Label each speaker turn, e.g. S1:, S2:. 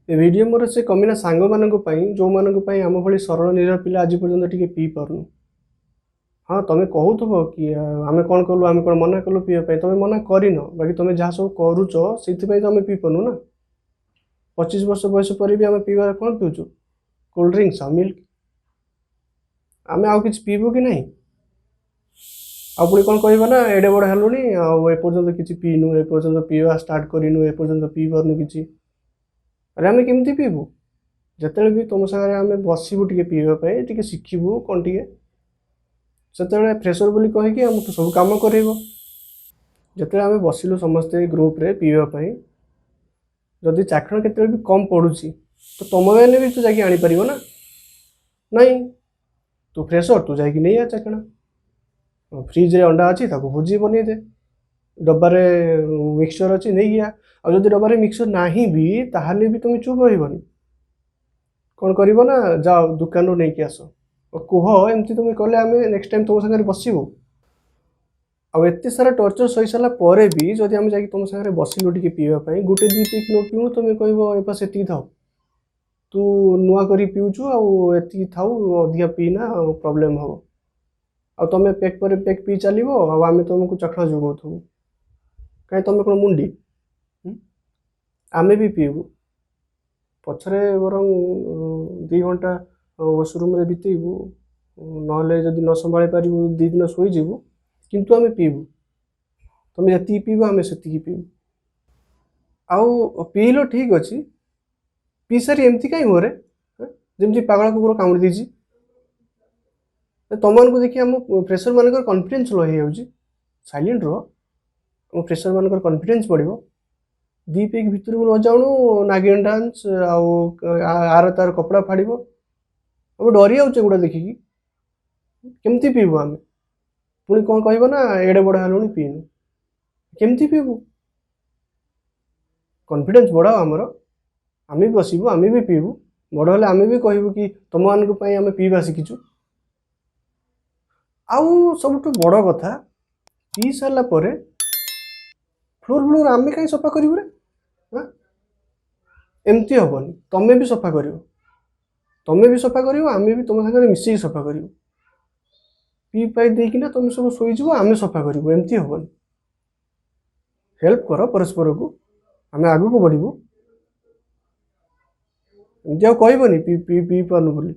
S1: ଏ video ମୋର ସେ କମିନା ସାଙ୍ଗମାନଙ୍କ ପାଇଁ, ଯେଉଁମାନଙ୍କ ପାଇଁ ଆମ ଭଳି ସରଳ ନିରୀହ ପିଲା ଆଜି ପର୍ଯ୍ୟନ୍ତ ଟିକେ ପିଇ ପାରୁନୁ। ହଁ, ତମେ କହୁଥିବ କି ଆମେ କ'ଣ କଲୁ, ଆମେ କ'ଣ ମନା କଲୁ ପିଇବା ପାଇଁ? ତମେ ମନା କରିନ, ବାକି ତମେ ଯାହା ସବୁ କରୁଛ, ସେଇଥିପାଇଁ ତ ଆମେ ପିଇ ପାରୁନୁ ନା। 25 ବର୍ଷ ବୟସ ପରେ ବି ଆମେ ପିଇବାରେ କ'ଣ ପିଉଛୁ? କୋଲ୍ଡ ଡ୍ରିଙ୍କସ୍ ଆଉ ମିଲ୍କ। ଆମେ ଆଉ କିଛି ପିଇବୁ କି ନାହିଁ? ଆଉ ପୁଣି କ'ଣ କହିବ ନା, ଏଡ଼େ ବଡ଼ ହେଲୁଣି ଆଉ ଏପର୍ଯ୍ୟନ୍ତ କିଛି ପିଇନୁ, ଏପର୍ଯ୍ୟନ୍ତ ପିଇବା ଷ୍ଟାର୍ଟ କରିନୁ, ଏପର୍ଯ୍ୟନ୍ତ ପିଇ ପାରୁନୁ କିଛି। ଆରେ, ଆମେ କେମିତି ପିଇବୁ? ଯେତେବେଳେ ବି ତୁମ ସାଙ୍ଗରେ ଆମେ ବସିବୁ ଟିକେ ପିଇବା ପାଇଁ, ଟିକେ ଶିଖିବୁ କ'ଣ ଟିକେ, ସେତେବେଳେ ଫ୍ରେସର ବୋଲି କହିକି ଆମକୁ ସବୁ କାମ କରେଇବ। ଯେତେବେଳେ ଆମେ ବସିଲୁ ସମସ୍ତେ ଗ୍ରୁପରେ ପିଇବା ପାଇଁ, ଯଦି ଚାଖଣ କେତେବେଳେ ବି କମ୍ ପଡ଼ୁଛି, ତ ତମେ ବି ତ ଯାଇକି ଆଣିପାରିବ ନା? ନାଇଁ, ତୁ ଫ୍ରେସର, ତୁ ଯାଇକି ନେଇ ଆ ଚାଖଣା। ଫ୍ରିଜରେ ଅଣ୍ଡା ଅଛି, ତାକୁ ଭୁଜି ବନେଇଦେ। ଡବାରେ ମିକ୍ସଚର ଅଛି, ନେଇକି ଆ। ଆଉ ଯଦି ଡବାରେ ମିକ୍ସଚର ନାହିଁ ବି, ତାହେଲେ ବି ତୁମେ ଚୁପ୍ ରହିବନି। କ'ଣ କରିବ ନା, ଯାଅ ଦୋକାନରୁ ନେଇକି ଆସ। କୁହ, ଏମିତି ତୁମେ କଲେ ଆମେ ନେକ୍ସଟ ଟାଇମ୍ ତୁମ ସାଙ୍ଗରେ ବସିବୁ? ଆଉ ଏତେ ସାରା ଟର୍ଚର ସହି ସାରିଲା ପରେ ବି ଯଦି ଆମେ ଯାଇକି ତୁମ ସାଙ୍ଗରେ ବସିଲୁ ଟିକେ ପିଇବା ପାଇଁ, ଗୋଟେ ଦୁଇ ପିକ୍ ନ ପିଉ, ତୁମେ କହିବ, "ଏ ବାସ୍, ଏତିକି ଥାଉ, ତୁ ନୂଆ କରି ପିଉଛୁ, ଆଉ ଏତିକି ଥାଉ, ଅଧିକା ପିଇନା, ଆଉ ପ୍ରୋବ୍ଲେମ୍ ହେବ।" ଆଉ ତୁମେ ପେକ୍ ପରେ ପେକ୍ ପିଇ ଚାଲିବ ଆଉ ଆମେ ତୁମକୁ ଚଖଣା ଯୋଗାଉଥିବୁ। କାହିଁ, ତୁମେ କ'ଣ ମୁଣ୍ଡି? ଆମେ ବି ପିଇବୁ। ପଛରେ ବରଂ 2 ଘଣ୍ଟା ୱାସରୁମ୍ରେ ବିତେଇବୁ, ନହେଲେ ଯଦି ନ ସମ୍ଭାଳି ପାରିବୁ 2 ଦିନ ଶୋଇଯିବୁ, କିନ୍ତୁ ଆମେ ପିଇବୁ। ତୁମେ ଯେତିକି ପିଇବ, ଆମେ ସେତିକି ପିଇବୁ। ଆଉ ପିଇଲ, ଠିକ୍ ଅଛି, ପିଇ ସାରି ଏମିତି କାହିଁ ହୁଅରେ, ଯେମିତି ପାଗଳ କୁକୁର କାମୁଡ଼ି ଦେଇଛି? ତମମାନଙ୍କୁ ଦେଖି ଆମ ଫ୍ରେସର ମାନଙ୍କର କନଫିଡେନ୍ସ ଲୋ ହେଇଯାଉଛି। ସାଇଲେଣ୍ଟ ରୁହ, ଆମ ଫ୍ରେସର ମାନଙ୍କର କନଫିଡେନ୍ସ ବଢ଼ିବ। ଦି ପେକ୍ ଭିତରକୁ ନ ଯାଉଣୁ ନାଗିନ ଡାନ୍ସ, ଆଉ ଆର ତାର କପଡ଼ା ଫାଡ଼ିବ। ଆମେ ଡରି ଯାଉଛୁ ଏଗୁଡ଼ା ଦେଖିକି। କେମିତି ପିଇବୁ ଆମେ? ପୁଣି କ'ଣ କହିବ ନା, ଏଡ଼େ ବଡ଼ ହେଲୁଣି ପିଇନୁ। କେମିତି ପିଇବୁ? କନଫିଡେନ୍ସ ବଢ଼ାଅ ଆମର। ଆମେ ବି ବସିବୁ, ଆମେ ବି ପିଇବୁ। ବଡ଼ ହେଲେ ଆମେ ବି କହିବୁ କି ତୁମମାନଙ୍କ ପାଇଁ ଆମେ ପିଇବା ଶିଖିଛୁ। ଆଉ ସବୁଠୁ ବଡ଼ କଥା, ପିଇ ସାରିଲା ପରେ ଫ୍ଲୋର୍ ଫ୍ଲୋର୍ ଆମେ କାହିଁ ସଫା କରିବୁ ରେ? ହାଁ, ଏମିତି ହେବନି। ତମେ ବି ସଫା କରିବ, ତମେ ବି ସଫା କରିବ, ଆମେ ବି ତୁମ ସାଙ୍ଗରେ ମିଶିକି ସଫା କରିବୁ। ପିଇ ପାଇ ଦେଇକିନା ତମେ ସବୁ ଶୋଇଯିବ, ଆମେ ସଫା କରିବୁ, ଏମିତି ହେବନି। ହେଲ୍ପ କର ପରସ୍ପରକୁ, ଆମେ ଆଗକୁ ବଢ଼ିବୁ। ଏମିତି ଆଉ କହିବନି ପିଇ ପିଇ ପିଇ ପାରୁନୁ ବୋଲି।